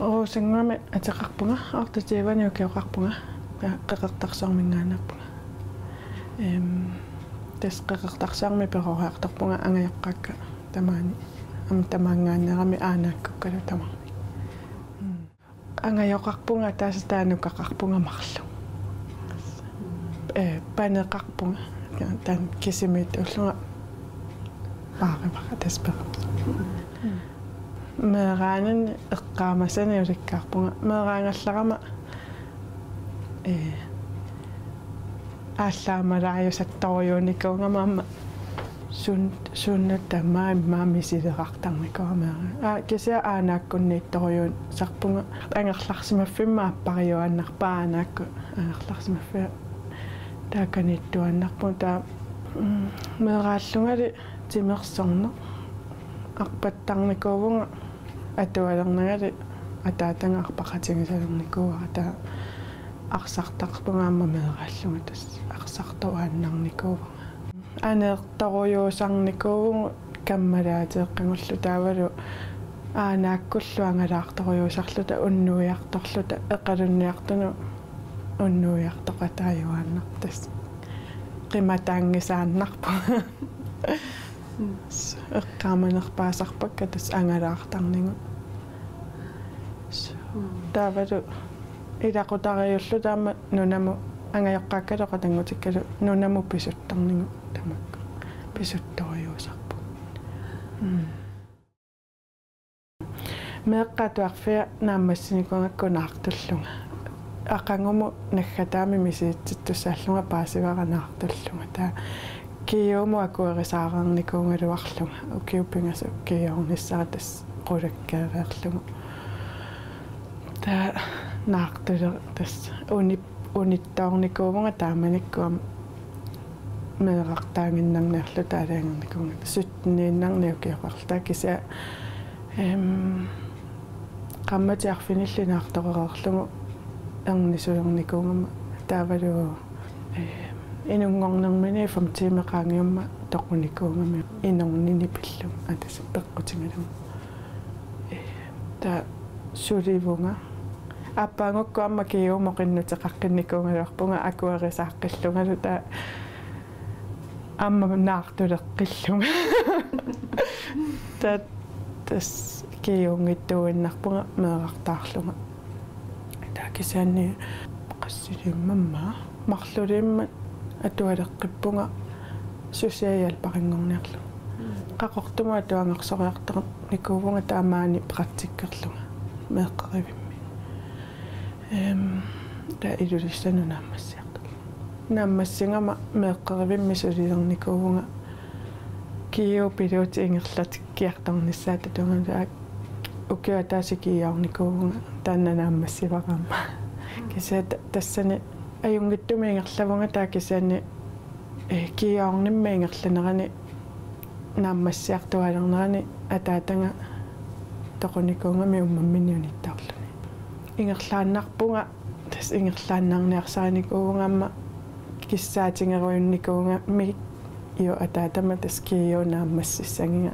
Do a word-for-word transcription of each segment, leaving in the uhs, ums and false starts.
Rosengami ateqarpunga, otteogtyvenik ukioqarpunga, ja, Qeqertarsuarminngaanneerpunga. Em, tassa Qeqertarsuarmi peroriartorpunga angajoqqaakka tamaani, aamma tamaanngaanneerami aanaakkukkalu tamarmik. Mm. Angajoqarpunga tassa taanukaqarpunga marluk. Eh, paneqarpunga. Taanna kisimiittuullunga paarivara tassa perorsuaq. Meeraanani eqqaamasani ulikkaarpunga. Meeraanngallarama, eh, aallaamalaajusattorujuunikuugama aamma suun-, suunnut tamaat immaqa misileqartarnikuugama. Aa, kisianni aanaakkunniittorujuusarpunga, angerlarsimaffimmi aappariuaannarpara aanaakkut angerlarsimaffia taakaniittuaannarpunga taava, mm, meeraallungali timersorneq arpattarnikuuvunga atualernangali ataataga arpaqatigisalernikuuara taava arsartarpunga aamma meeraallunga tassa arsartuaannarnikuuvunga. Aneertorujuusarnikuuvugut kammalaateeqqagullu taavalu aanaakkullu angalaartorujuusarluta unnuiartorluta eqalunniartunut unnuiartoqataajuaannarpoq tassa. Qimataanngisaannarpoq. Eqqaamanerpaasarpakka tassa angalaartarnigut. Taavalu ilaqutariiulluta aamma nunamut angajoqqaakkalu qatanngutikkalu nunamut pisuttarnigut tamakku. Pisuttorujuusarput. Mm. Meeqqat atuarfia naammassinikuugakku naartullunga. Aqagumut naggataamik misilittittussaallunga paasivara naartullunga. Taava Kiumut akuerisaareernikuugaluarlunga. Ukiut pingasut kiiornissara tassa qulakkeereerlugu. Taava naartule-, tassa uni-, unittoornikuuvunga taamanikkut aamma meerartaaginnarniarluta aalajangernikuu-, sytteniinnarnik ukioqarluta kisianni, em, qaammatit arfinillit naartorereerlugu ernisulernikuugama taavalu, em, inunngornermini fem timer qaangiummat toqunikuugama inornini pillugu atas peqqutigalugu. Em, taava sulivunga. Aappaagukku aamma Kiumut qinnuteqaqqinnikuugaluarpunga akuerisaaqqillungalu taava aamma naartuleqqillunga. Taava tassa Kiunngitsuuinnarpunga meerartaarlunga. Taava kisianni qassilimmamma marluliimmat atualeqqippunga socialhjælperinngorniarlunga. Qaqortumut atuagarsoreertarnikuuvunga taava maani praktikkerlunga meeqqerivimmi. Em, taava Ilulissanut naammassiartorlunga. Naammassigama meeqqerivimmi sulilernikuuvunga Kiu piluuti ingerlatikkiartornissaata tungaanut ukioq ataaseq kiiornikuuvunga taanna naammassivara aamma. Kisianni ta-, tassani ajunngitsumik ingerlavunga taava kisianni, eh, kiiornimmi ingerlanerani naammassiartuaalernerani ataataga toqunikuugami uummamminnik unittoorluni. Ingerlaannarpunga tassa ingerlaannarniarsarinikuuvunga aamma kissaatigerujunnikuugami jo ataatama tassa Kiu naammassissagiga.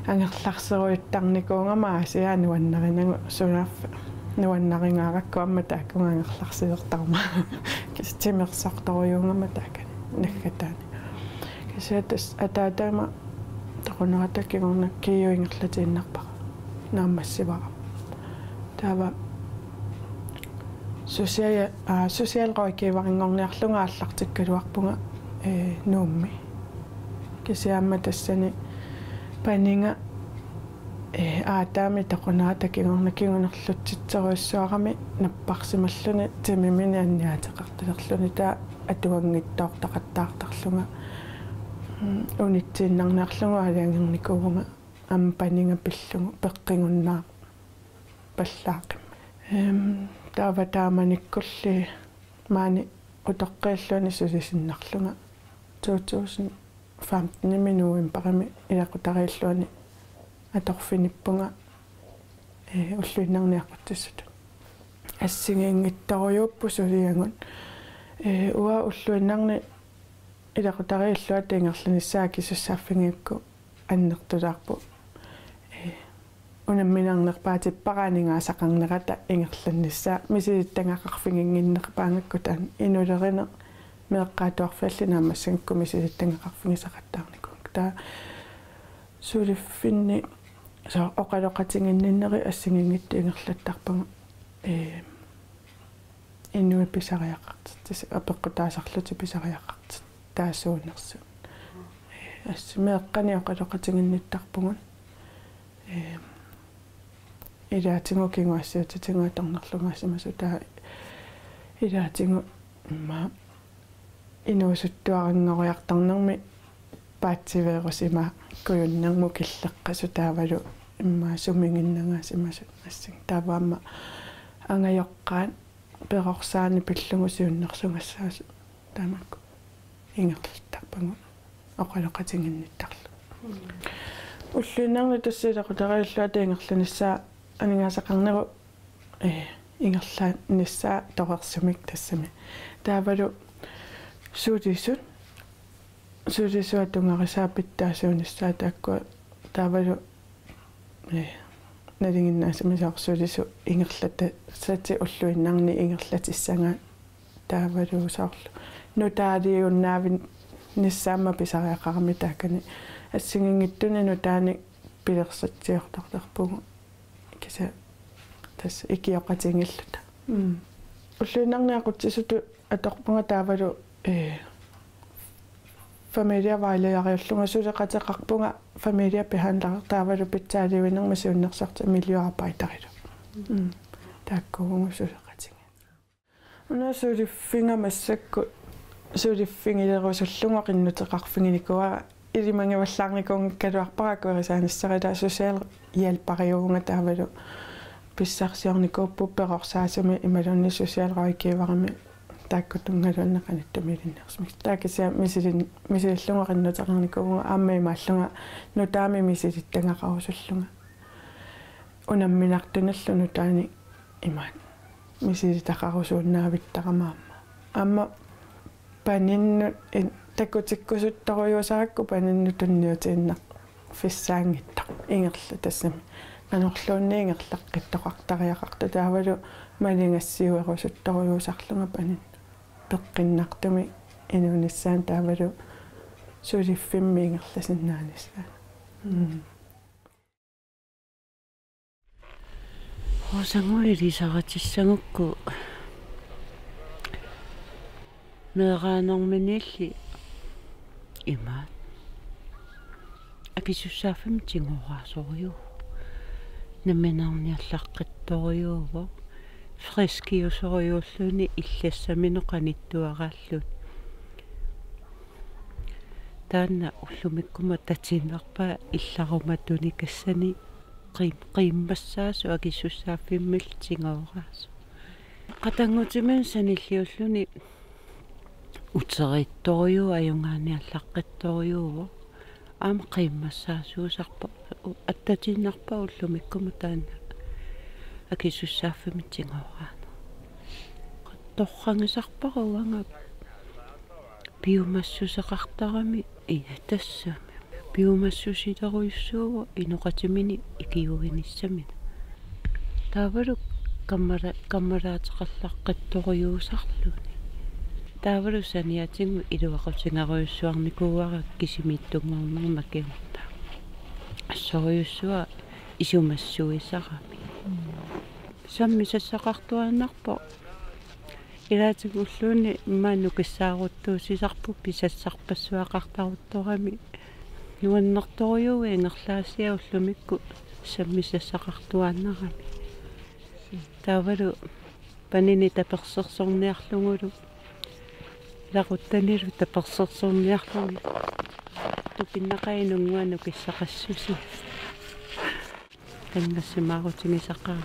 Angerlarserujuttarnikuugama Aasiaat nuannarinagu sunaaffa nuannarigaarakku aamma taakkununnga angerlarsilertarama. Kisianni timersortorujuugama taakani naggataani. Kisianni tassa ataatama toqunerata kingorna Kiu ingerlatiinnarpara. Naammassivara. Taava social-, aa, socialrådgiverinngorniarlunga aallartikkaluarpunga, ee, Nuummi. Kisianni aamma tassani paniga, ee, aataami toqunerata kingorna kingunerlutsitserujussuarami napparsimalluni timimini anniaateqartalerluni taava atuanngitsoortaqattaartarlunga, mm, unitsiinnarniarlugu aalajangernikuuvunga aamma paniga pillugu peqqigunnaarpallaaqimmat. Em, taava taamanikkulli maani utoqqaat illuanni sulisinnarlunga to tusind femtenimi novembarimi ilaqutariit illuanni atorfinippunga, ee, ulluinnarni aqutsisutut. Assigiinngitsorujuupput suliagut. Ee, uanga ulluinnarni ilaqutariit illuata ingerlanissaa akisussaaffigigakku annertulaarpoq, ee, unamminarnerpaatippara aningaasaqarnerata ingerlannissaa, misilittagaqarfiginnginnerpaagakku taanna inulerineq meeqqat atuarfiallit naammassagakkit misilittagaqarfigisaqattaarnikuugakkit. Taava suliffinni soorlu oqaloqatiginninnerit assigiinngitsut ingerlattarpagut, ee, inuit pisariaqartitsisut, apeqqutaasarlutik pisariaqartitsisuunersut. Ee, assi meeqqanik oqaloqatiginnittarpugut. Ee, ilaatigut kinguaassiuutitigut atornerlugaasimasut, taava ilaatigut immaqa inuusuttuaranngoriartornermi paatsiveerusimakkujunnermut killeqqasut, taavalu immaqa sumiginnagaasimasut assingi. Taava aamma angajoqqaat perorsaaneq pillugu siunnersugassaasut taamakku ingerlattarpagut oqaloqatiginnittarlugu. Ulluinnarni tassa ilaqutariilluta ingerlanissaa aningaasaqarnerup, ee, ingerlanissaa torersumik tassami. Taavalu sulisut, sulisut atugarisaat pitsaasuunissaat taakkua, taavalu, ee, nalinginnaasumik soorlu sulisut ingerlatassatik ulluinnarni ingerlatissagaat, taavalu soorlu nutaaliunnaavinnissaat aamma pisariaqarami, taakani assigiinngitsunik nutaanik pilersatsiortortarpugut kisianni tassa ikioqatigiilluta. Mm. Ulluinnarni aqutsisutut atorpunga taavalu, ee, familievejlederiullunga, suleqateqarpunga familiebehandler, taavalu pitsaaliuinermi siunnersortitaq miljøarbejderilu. Mm. Taakkuuvugut suleqatigiit. Una suliffiga massakkut suliffigilerusullugu qinnuteqarfiginikuuara, ilimagivallaarnikuunngikkaluarpara akuerisaanissara, taava socialhjælperiuvunga taavalu pissarsiornikuupput perorsaasumik imaluunniit socialrådgiverimi taakku tunngaluunniit qanittumi ilinniarsimasut. Taava kisianni misilin-, misilillugu qinnuteqarnikuuvunga aamma imaallunga nutaamik misilittagaqarusullunga. Unamminartunillu nutaanik imaat misilitaqarusuinnaavittarama aamma. Aamma paninnut in-, takutikkusuttorujussuusarakku paninnut tunniutiinnarfissaanngitsoq ingerlasoq tassami. Qanorluunniit ingerlaqqittoqartariaqartoq, taavalu maligassiuerusuttorujussuusarlunga paninnut peqqinnartumik inuunissaanut taavalu suliffimmi ingerlasinnaanissaanut. Mm. Rosannguaq ilisaritsissagukku meeraanerminiilli imaat. Akisussaaffimmik tigooraarsorujuuvoq. Nammineerniallaqqittorujuuvoq. Friskiusorujuulluni illassaminut qanittuaraalluni. Taanna ullumikkuma tatiinnarpaa illaruma tunikassani qiim-, qiimmassaasoq akisussaaffimmillu tigooraarsoq. Qatanngutimini sanilliulluni uteriittorujuuvoq, ajugaaniallaqqittorujuuvoq. Aamma qiimmassaasuusarpoq, u-, attatiinnarpaa ullumikkuma taanna akisussaaffimmik tigooraaneq. Torragisarpara uanga piumassuseqartarami, ii, tassami. Piumassusilerujussuuvoq inoqatimini ikiuinissaminut. Taavalu kammala-, kammalaateqallaqqittorujussuusarluni. Taavalu saniatigut iluaqutigerujussuarnikuuara kisimiittunngornerma kingorna. Assorujussuaq isumassuisarami. Sammisassaqartuaannarpoq. Ilaatigut ulluunniit immaqa nukissaaruttuusisarput pisassarpassuaqartaruttorami. Nuannertorujuuvoq ingerlaassaaq ullumikkut sammisassaqartuaannarami. Taavalu panineq tapersersorniarlugulu. Ilaquttanilu tapersersorniarlugit. Tupinnaqaaq inunnguaq nukissaqassusia. Qangassimaarutigisaqaara.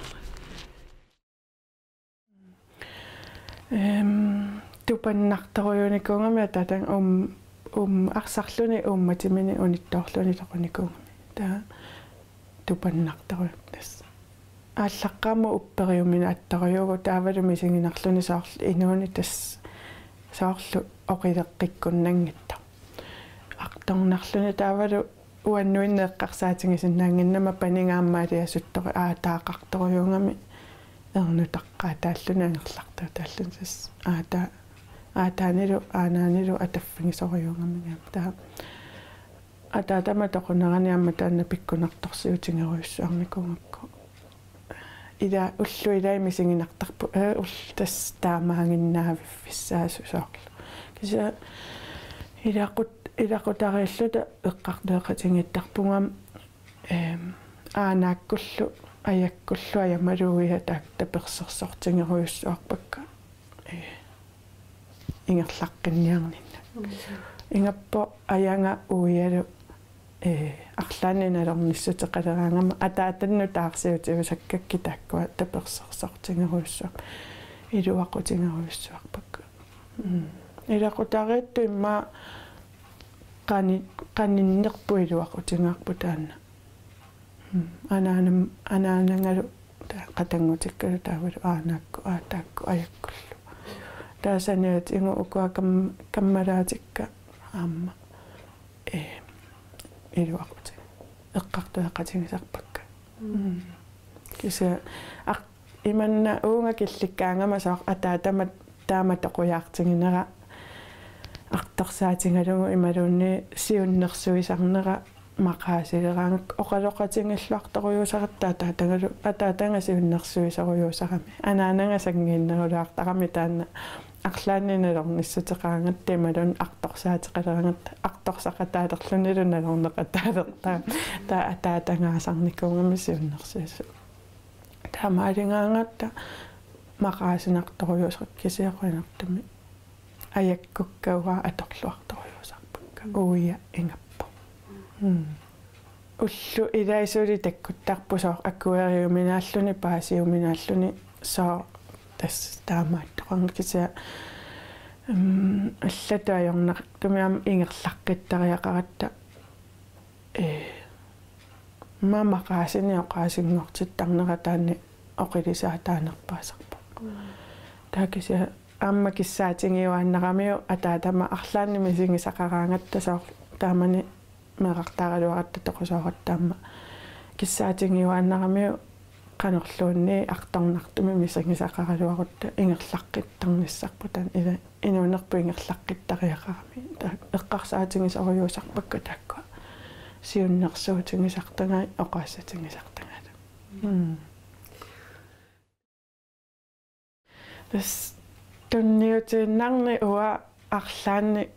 Ehm, tupannartorujuunikuugami ataatama um-, um-, arsarluni uummatimini unittoorluni toqunikuugami. Taava tupannartorujuuvoq tassa. Aallaqqaammut upperiuminut attorujuuvoq taavalu misiginarluni soorlu inuuneq tassa soorlu oqileqqikkunnanngitsoq. Artornarluni taavalu uannuinnaq eqqarsaatigisinnaannginnama paniga aamma aliasuttoq aataaqartorujuugami ernuteqqaataalluni angerlartuutaalluni, tassa aata-, aataanilu aanaanilu ataffigisorujuugami. Taava ataatama toqunerani aamma taanna pikkunartorsiutigerujussuarnikuugakku. Ila ullut ilaat misiginartarput, ee, ullut tassa taamaaginnaaviffissaasut soorlu. Kisianni ilaqut-, ilaqutariilluta eqqartueqatigiittarpunga aamma, eem, aanaakkullu ajakkullu ajamalu uiat taakku tapersersortigerujussuarpakka. Ee, ingerlaqqinniarninni. Mm. Ingammik ajaga uialu, ee, arlaannik nalornissuteqaleraangama ataatannut taarsiutiusakkakkit taakkua tapersersortigerujussuarput. Iluaqutigerujussuarpakka. Mm. Ilaqutariittut immaqa qani-, qaninnerput iluaqutigaarput taanna. Mm. Anaanam-, anaanagalu ta-, qatanngutikkalu taavalu aanaakkut, aataakkut, ajakkullu. Taava saniatigut ukua kam-, kammalaatikka aamma, ee, iluaqutigaat. Eqqartueqatigisarpakka. Mm. Mm. Kisianni aq-, imanna uunga killikkaangama soorlu ataatama taama toqujaartiginera artorsaatigalugu imaluunniit siunnersuisarnera maqaasileraangakku oqaloqatigilluartorujussuussagatta ataatagalu, ataataga siunnersuisorujussuusarami. Anaanaga sanngiinnerulaartarami taanna arlaannik nalornissuteqaraangatta imaluunniit artorsaateqaleraangatta artorsaqataalerlunilu nalorneqataalertarami. Taava ataatagaasarnikuugami siunnersuisoq. Taamaaligaangatta maqaasinartorujussuusarput kisianni qujanartumik ajakkukka uanga atorluartorujussuusarpakka uia ingammik. Mm. Ullut ilaat suli takkuttarput soorlu akueriuminaalluni paasiuminaalluni soorlu tassa taamaattoqarnanga kisianni, mm, allatut ajornartumik aamma ingerlaqqittariaqaratta, ee, aamma maqaasineq oqaasinngortittarnera taanna oqilisaataanerpaasarpoq. Mm. Taava kisianni aamma kissaatigiuaannaramiuk ataatama arlaannik misigisaqaraangatta soorlu taamani meerartaaraluaratta toqusooratta aamma kissaatigiuaannaramiuk qanorluunniit artornartumik misigisaqaraluarutta ingerlaqqittarnissarput taanna ila inuunerput ingerlaqqittariaqarami. Taava eqqarsaatigisorujussuusarpakka taakkua siunnersuutigisartagaat oqaassatigisartagaat. Mm. Tassa tunniutiinnarni uanga arlaanni,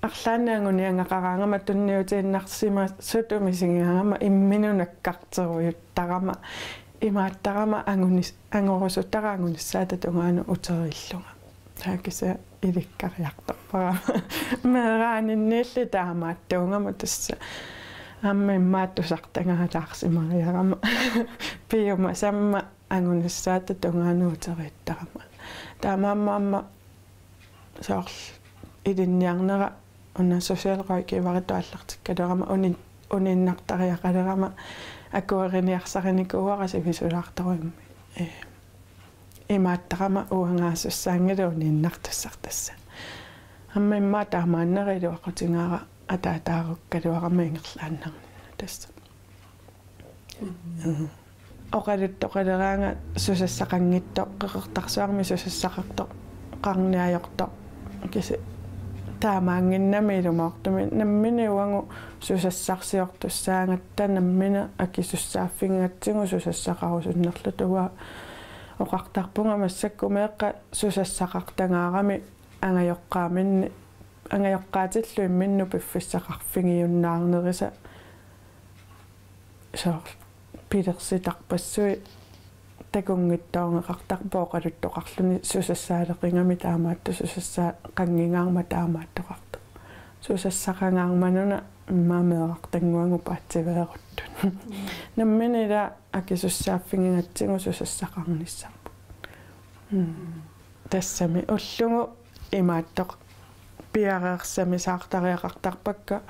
arlaanni anguniagaqaraangama tunniutiinnarsimasutut misigigaangama imminut nakkarterujuttarama imaattarama angunis-, angorusutara angunissaata tungaanut uteriillunga. Taava kisianni ilikkariartorparama. Meeraaninniilli taamaattuugama tassa aamma immaqa tusartagaalaarsimariarama. Piumasamma angunissaata tungaanut uteriittarama. Taamaammat aamma soorlu ilinniarnera una socialrådgiveritut aallartikkaluarama uni-, uniinnartariaqalerama akueriniarsarinikuuara sivisulaartorujussuarmik. Ee, imaattarama uangaasussaanngilaq uniinnartussaq tassa. Aamma immaqa taamaannera iluaqutigaara ataataarukkaluarama ingerlaannarnini tassa. Mm. Oqaluttoqaleraangat susassaqanngitsoq, Qeqertarsuarmi susassaqartoqarniartoq. Kisianni taamaannginnami ilumoortumik nammineq uagut susassarsiortussaagatta nammineq akisussaaffigigatsigu susassaqarusunnerluta uanga oqartarpunga massakkut meeqqat susassaqartagaarami angajoqqaaminni, angajoqqaatillu imminnut piffissaqarfigiunnaarnerisa soorlu pilersitarpassuit takunngitsoorneqartarput oqaluttoqarluni susassaaleqigami taamaattut susassaqanngingaarmat taamaattoqartoq. Susassaqangaarmanuna immaqa meerartannguagut paatsiveeruttut. Nammineq ila akisussaaffigigatsigu susassaqarnissarput. Mm. Tassami ullugu imaattoq piareersamisaartariaqartarpakka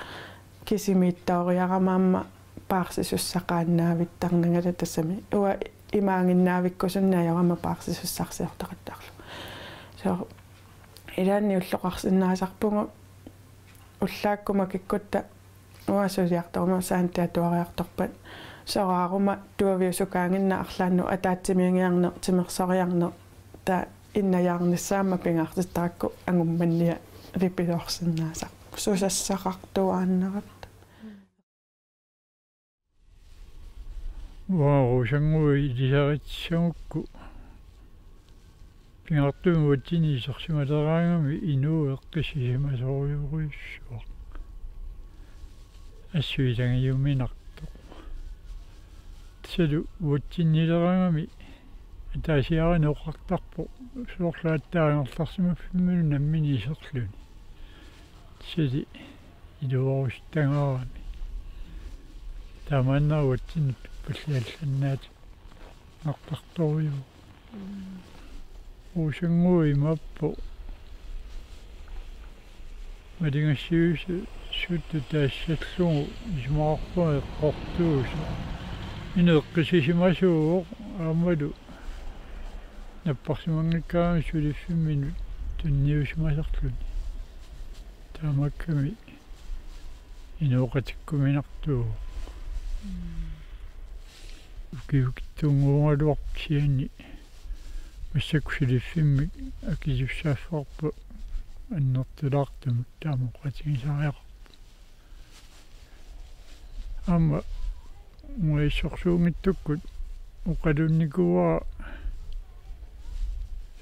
kisimiittooriarama aamma paarsisussaqaannaavittarnagala tassami. Uanga imaaginnaavikkusunneq ajorama paarsisussarsiortaqattaarlugu. Soorlu ilaanni ulloqarsinnaasarpugut ullaakkut makikkutta uanga suliartoruma saanti atuariartorpat soraaruma tuaviusukaaginnaq arlaannut ataatsimiigiarneq timersoriarneq taava innajaarnissaa aamma pingaartittarakku angummannialipiloorsinnaasarpoq susassaqartuaannaratta. Uanga Rosannguit ilisaritsissagukku pingaartumik uatsinnut isersimaleraangami inuup eqqissisimasorujorujussuaq. Assut ilagiuminartoq. Tassalu uatsinnileraangami ataasiarluni oqartarpoq soorlu aatsaat angerlarsimaffimmilu nammineq iserluni. Tassali iluarusuttagaarami. Tamanna uatsinnut tuppalliallannaat nartartorujuuvoq. Rosannguit imaappoq: Maligassiuisut suttut taassallugu isumaqarpunga eqqortuusoq. Inuk eqqissisimasuuvoq aammalu napparsimanngikkaangami suliffimminut tunniusimasarluni. Taamaakkami inooqatikkuminartuuvoq. Ukiukitsunnguugaluarpoq kisianni massakkut suliffimmik akisussaaffigaarput annertulaartumik taama oqaatigisariaqarpoq. Aamma uanga issorsuunngitsukkut oqalunnikuuara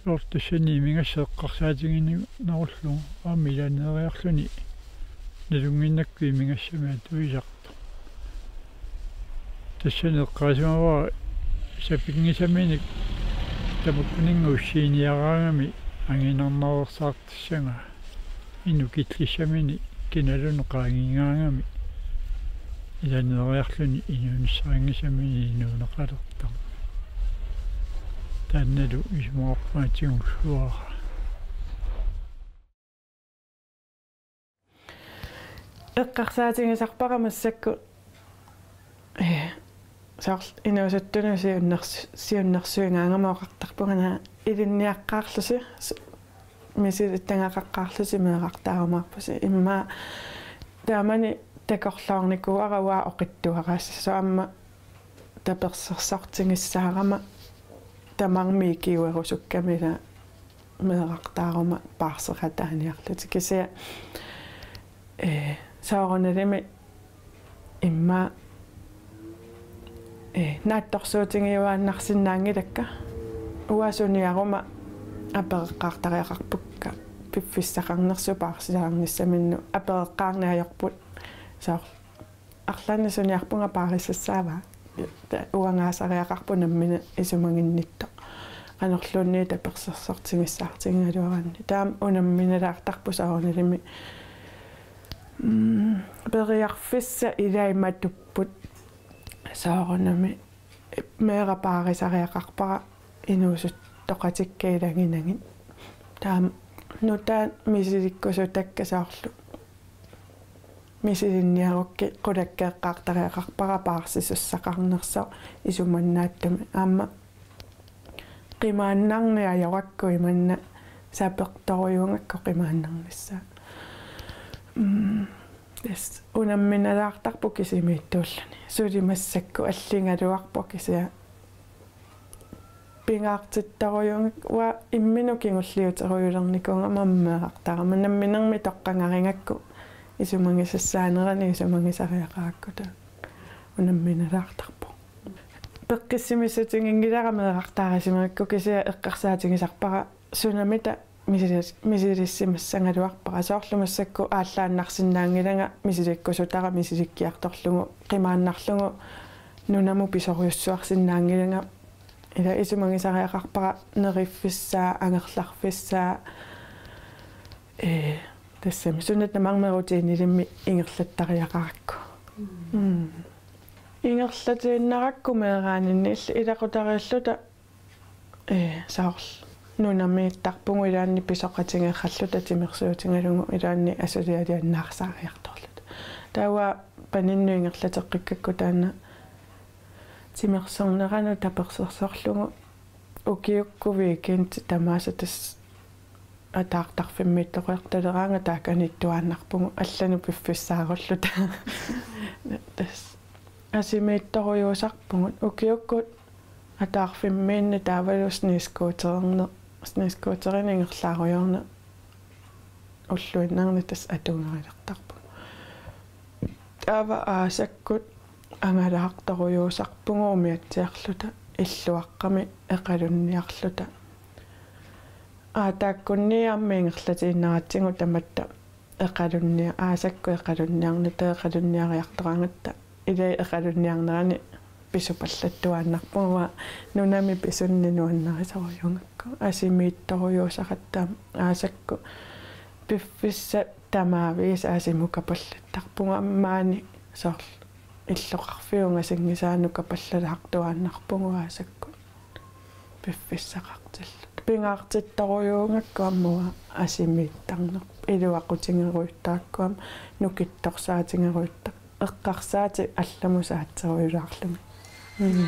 soorlu tassani imigassaq eqqarsaatiginerullugu aamma ilaanneeriarluni nalunnginnakkut imigassamik atuisartoq. Tassani eqqaasimavara sapinngisaminik tamakkuninnga ussiiniaraangami anginarnaveersaartissagaa. Inuk killissaminik kinaluunniit qaangigaangami ilaanneeriarluni inuunissarinngisamini inuuneqalertartoq. Taannalu isumaqarpunga tigulluarpara. Eqqarsaatigisarpara massakkut, ee, soorlu inuusuttunut siunnersu-, siunnersuigaangama oqartarpunga una ilinniaqqaarlusi, s-, misilittagaqaqqaarlusi meerartaarumaarpusi. Immaqa taamani takorloornikuuara uanga oqitsuaraassasut aamma tapersersortigissaarama tamarmik ikiuerusukkami ila meerartaaruma paarseqataaniarlutik. Kisianni, ee, soorunalimi immaqa, ee, naatsorsuutigiuaannarsinnaanngilakka. Uanga suniaruma apereqqaartariaqarpakka piffissaqarnersut paarsilaarnissaminnut apereqqaarneq ajorput soorlu arlaannik suniarpunga paarisassaavaa. Ta-, uangaasariaqarpoq nammineq isumaginnittoq. Qanorluunniit tapersersortigissaartigigaluaraanni. Taama unamminalaartarpoq soorunalimi. Mm, periarfissat ilai matupput soorunami meeraq paarisariaqarpara inuusuttoqatikka ilaginagit. Taama nutaat misilikkusutakka soorlu misilinniarukkit qulakkeeqqaartariaqarpara paarsisussaqarnersoq isumannaatsumik. Aamma qimaannarneq ajorakku imanna sapertorujuugakku qimaannarnissaa. Mm, tassa unamminalaartarpoq kisimiittuulluni. Suli massakkut alligaluarpoq kisianni pingaartittorujuugakku uanga imminut kingulliuterujulernikuugama aamma meerartaarama namminermi toqqagarigakku isumagisassaanerani isumagisariaqarakku taava unamminalaartarpoq. Peqqissimissutiginngilara meerartaarisimagakku kisianni eqqarsaatigisarpara sunamita misilis-, misilissimassagaluarpara. Soorlu massakkut aallaannarsinnaanngilanga misilikkusutara misilikkiartorlugu qimaannarlugu nunamut pisorujussuarsinnaanngilanga. Ila isumagisariaqarpara neriffissaa, angerlarfissaa, ee, tassami suna tamarmi rutiinilimmik ingerlattariaqarakku. Mm. Ingerlatiinnarakku meeraaninni il-, ilaqutariilluta, ee, soorlu nunamiittarpugut ilaanni pisoqatigeerralluta timersuutigalugu ilaanni asulialiannaarsaariartorluta. Taava paninnut ingerlateqqikkakku taanna timersorneranut tapersersorlugu ukiukkut weekendit tamaasa tassa ataartarfimmiittoqartaleraangat taakaniittuaannarpugut allanut piffissaarulluta. Tassa asimiittorujuusarpugut ukiukkut ataarfimmiinni taavalu snescootererneq, snescooterinik ingerlaarujoorneq ulluinnarni tassa atugarilertarpugut. Taava aasakkut angalaartorujuusarpugut umiatsiarluta illuaqqami eqalunniarluta. Aataakkunniit aamma ingerlatiinnaratsigu tamatta eqalunnia-, aasakkut eqalunniarnata eqalunniariartoraangatta ilai eqalunniarnerani pisupallattuaannarpugut, uanga nunami pisunni nuannarisorujussuugakku. Asimiittorujuusaratta aasakkut piffissaq tamaaviisa asimukapallattarpugut, aamma maani soorlu illoqarfiup ungasinngisaa nukapallalaartuaannarpugut aasakkut piffissaqartilluta. Pingaartittorujuugakku aamma uanga asimiittarnerput, iluaqutigerujuttarakku aamma nukittorsaatigerujutta-, eqqarsaatit allamut saatserujulaarlugit. Mm.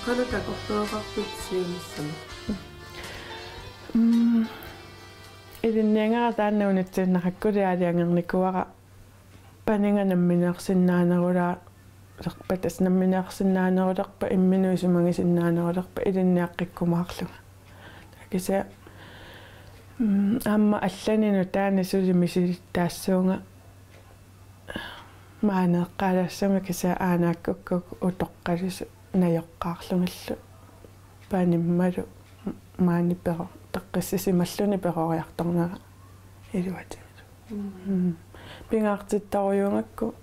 Qanoq takorluugarpit siunissami? Mm. Ilinniagara taanna unitsiinnaqakkuli aalajangernikuuara paniga nammineersinnaanerulaarpa, tassa nammineersinnaanerulerpa, imminut isumagisinnaanerulerpa ilinniaqqikkumaarlunga. Kisianni, mm, aamma allanik nutaamik suli misilittaassuunga, maani eqqaalaassuunga kisianni aanaakkukkut utoqqalisut najoqqaarlugillu panimmalu maani pero-, toqqissisimalluni peroriartornera iluatigalugu. Mm. Mm. Pingaartittorujuugakku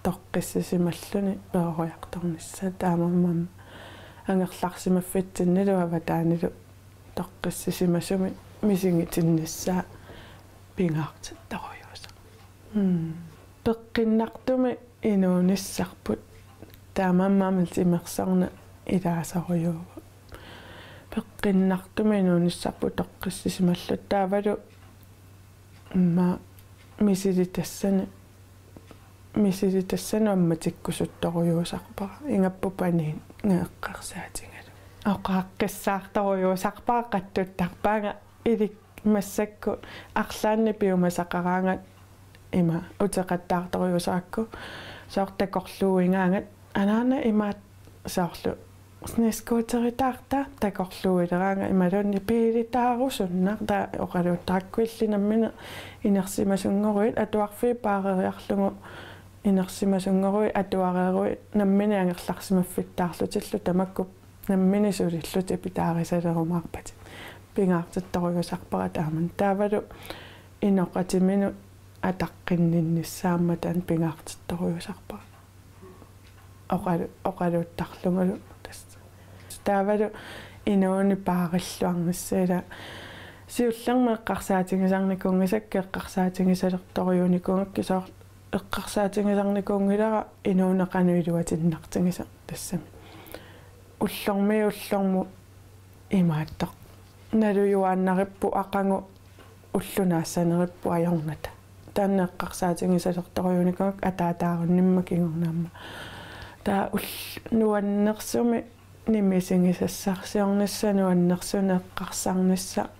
toqqissisimalluni peroriartornissaa, taamaammat angerlarsimaffitsinnilu avataanilu toqqissisimasumik misigitinnissaa pingaartittorujuusarpoq. Mm. Peqqinnartumik inuunissarput, taamaammat timersorneq ilaasorujuuvoq. Peqqinnartumik inuunissarput toqqissisimalluta taavalu immaqa misilitassanik, misilitassanut ammatikkusuttorujuusarpara, ingammik paniga eqqarsaatigalugu. Oqaaqqissaartorujuusarpara, qattuttarpaanga ilik-, massakkut arlaannik piumasaqaraangat ima uteqattaartorujuusarakku, soorlu takorluuigaangat, anaana imaattoq soorlu snescooteritaarta takorluuileraangat imaluunniit biilitaarusunnaq, taava oqaluuttarakku illit nammineq inersimasunngoruit, atuarfiit paareriarlugu inersimasunngoruit atuareeruit nammineq angerlarsimaffittaarlutillu tamakku nammineq sulillutit pitaarusalerumaarpatit. Pingaartittorujuusarpara taamani. Taavalu inoqatiminut ataqqinninnissaa aamma taanna pingaartittorujuusarpara. Oqalu-, oqaluuttarlugulu tassa. Taavalu inuuneq paarilluarnissaa, ila siullermik eqqarsaatigisarnikuunngisakka eqqarsaatigisalertorujuunikuugakkit, soorlu eqqarsaatigisarnikuunngilara inuuneq qanoq iluatinnartigisoq tassami. Ullormiit ullormut imaattoq nalujuaannarippoq, aqagu ulloq naassaneripput ajornata. Taanna eqqarsaatigisalertorujuunikuugakkit ataataarunngimmat kingorna aamma. Taava ul-, nuannersumik Misigisassarsiornissaq nuannersunik eqqarsarnissaq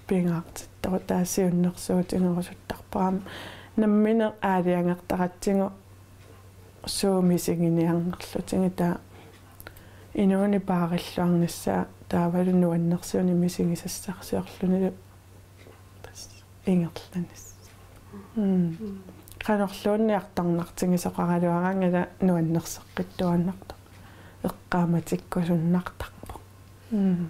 pingaartittoq, taava siunnersuutigerusuttarpara. Nammineq aalajangertaratsigu suut misiginiarnerlutigu, taava inuuneq paarilluarnissaa taavalu nuannersunik misigisassarsiorlunilu ingerlanissaa. Mm. Qanorluunniit artornartigisoqaraluaraangat ila nuannerseqqittuaannartoq. Eqqaamatikkusunnartarpoq. Mm.